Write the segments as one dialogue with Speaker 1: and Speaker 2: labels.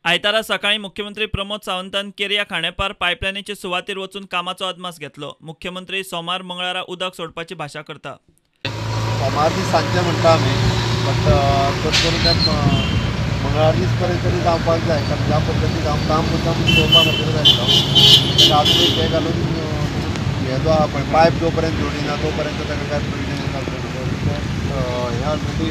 Speaker 1: आयतारा सकाळी मुख्यमंत्री प्रमोद सावंतान केरया खांडेपार पायपलायनीचे सुवातेर वचून कामाचो अदमास घेतलो. मुख्यमंत्री सोमार मंगळारा उदक सोडपाची भाशा करता.
Speaker 2: सोमार दीस सांजचे म्हणटा आमी, बट चड करून ते मंगळार दीस पर्यंत तरी जावपाक जाय, कारण ज्या पद्दतीन हांव काम मुद्दाम पळोवपा खातीर जाल्लो. अजून एक हें घालून हे जो आहा पळय पायप जो पर्यंत जोडिना तो पर्यंत ताका कांय प्रोविजन घालचें. हें ऑलरेडी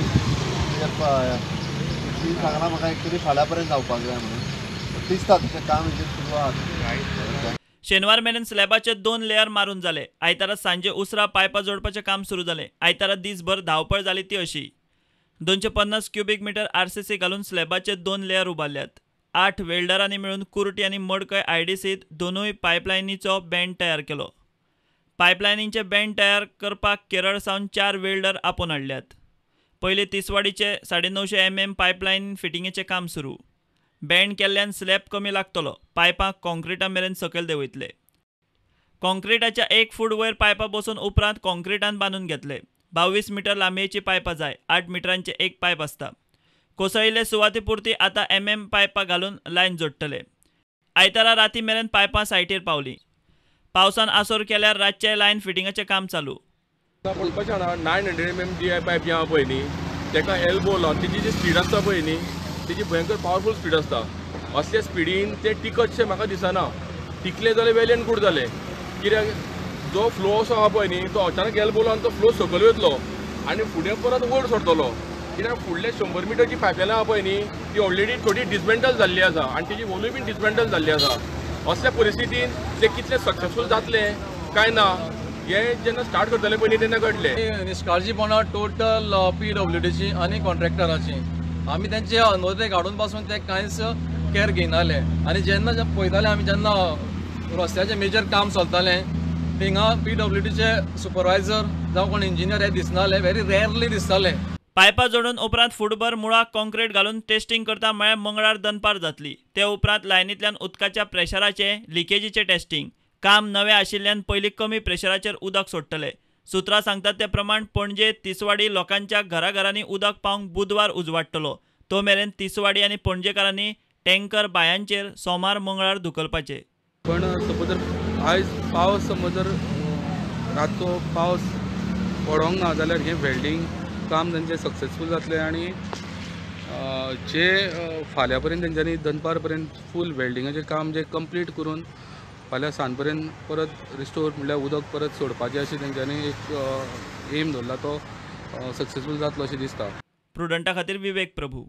Speaker 2: सांगलां म्हाका एक तरी फाल्यां पर्यंत जावपाक जाय म्हणून दिसता तशें काम हेजेर सुरू आहा.
Speaker 1: शेनवार मेरेन स्लॅबाचे 2 लेयर मारून जाले. आयतारा सांजे उसरा पायपां जोडपाचें काम सुरू जालें. आयतारा दीसभर धांवपळ जाली ती अशी. 250 क्युबीक मिटर आरसीसी घालून स्लॅबाचे 2 लेयर उबारल्यात. 8 वेल्डरांनी मेळून कुर्टी आनी मडकय आयडीसीत दोनूय पायपलायनीचो बँड तयार केलो. पायपलायनीचे बँड तयार करपाक केरळ सावन 4 वेल्डर आपोवन हाडल्यात. पयलीं तिसवाडीचे 950 mm पायपलायन फिटिंगेचें काम सुरू. बँड केल्ल्यान स्लॅब कमी लागतलो. पायपां कॉन्क्रिटा मेरेन सकयल देंवयतले. कॉन्क्रिटाच्या 1 फूट वयर पायपां बसून उपरांत कॉन्क्रिटान बांदून घेतले. 22 मिटर लांबयेची पायपां जाय. 8 मिटरांचे एक पायप आसता. कोसळिल्ले सुवाते पुरती आतां mm पायपां घालून लायन जोडटले. आयतारा राती मेरेन पायपां सायटीर पावली. पावसान आसोर केल्यार रातचे लायन फिटिंगाचें काम चालू.
Speaker 3: पळोवपाचें जाणा 900 mm DI pipe जी आहा पळय न्ही तेका एल्बो लावन तेजी जी स्पीड आसता पळय न्ही तेजी भयंकर पावरफूल स्पीड आसता. असल्या स्पिडीन तें टिकतशें म्हाका दिसना. टिकलें जाल्यार वेल एंड गूड जालें, कित्याक जो फ्लो असो आहा पळय न्ही तो अचानक एल्बो लावन तो फ्लो सकयल वयतलो आनी फुडें परत वयर सरतलो. कित्याक फुडले 100 मिटर जी पायपलायन आहा पळय न्ही ती ऑलरेडी थोडी डिसमेंटल जाल्ली आसा आनी तेजी वोलूय बीन डिसमेंटल जाल्ली आसा. असल्या परिस्थितीन ते कितले सक्सेसफूल जातले काय ना हे जेन्ना स्टार्ट करतले पयलीं तेन्ना कळटलें.
Speaker 4: निष्काळजीपणा टोटल PWDची आनी कॉन्ट्रॅक्टराची. आमी तेंचे नदरेक हाडून पासून ते कांयच केअर घेयनाले. आनी जेन्ना पळयताले आमी जेन्ना रस्त्याचें मेजर काम चलतालें थिंगा PWDचे सुपरवायजर जावं कोण इंजिनियर हे दिसनाले, व्हेरी रेरली दिसताले.
Speaker 1: पायपां जोडून उपरांत फुटभर मुळाक कॉन्क्रीट घालून टेस्टिंग करता म्हळ्यार मंगळार दनपार जातली. ते उपरांत लायनींतल्यान उदकाच्या प्रेशराचें लिकेजीचें टेस्टिंग. काम नवें आशिल्ल्यान पयलीं कमी प्रेशराचेर उदक सोडटले. सुत्रां सांगतात ते प्रमाण पणजे तिसवाडी लोकांच्या घराघरांनी उदक पावंक बुधवार उजवाडटलो. तो मेरेन तिसवाडी आनी पणजेकारांनी टँकर बायांचेर सोमार मंगळार धुकलपाचे.
Speaker 5: पण सपोज जर आयज पावस समज जर रातचो पावस पडोंक ना जाल्यार हें वेल्डींग काम तांचें सक्सेसफूल जातलें आनी जे फाल्यां पर्यंत तेंच्यांनी दनपार पर्यंत फूल वेल्डिंगाचें काम जें कंप्लीट करून फाल्यां सांज पर्यंत परत रिस्टोर म्हणल्यार उदक परत सोडपाचें अशें तेंच्यांनी एक एम दवरला तो सक्सेसफूल जातलो अशें दिसता.
Speaker 1: प्रुडंटा खातीर विवेक प्रभू.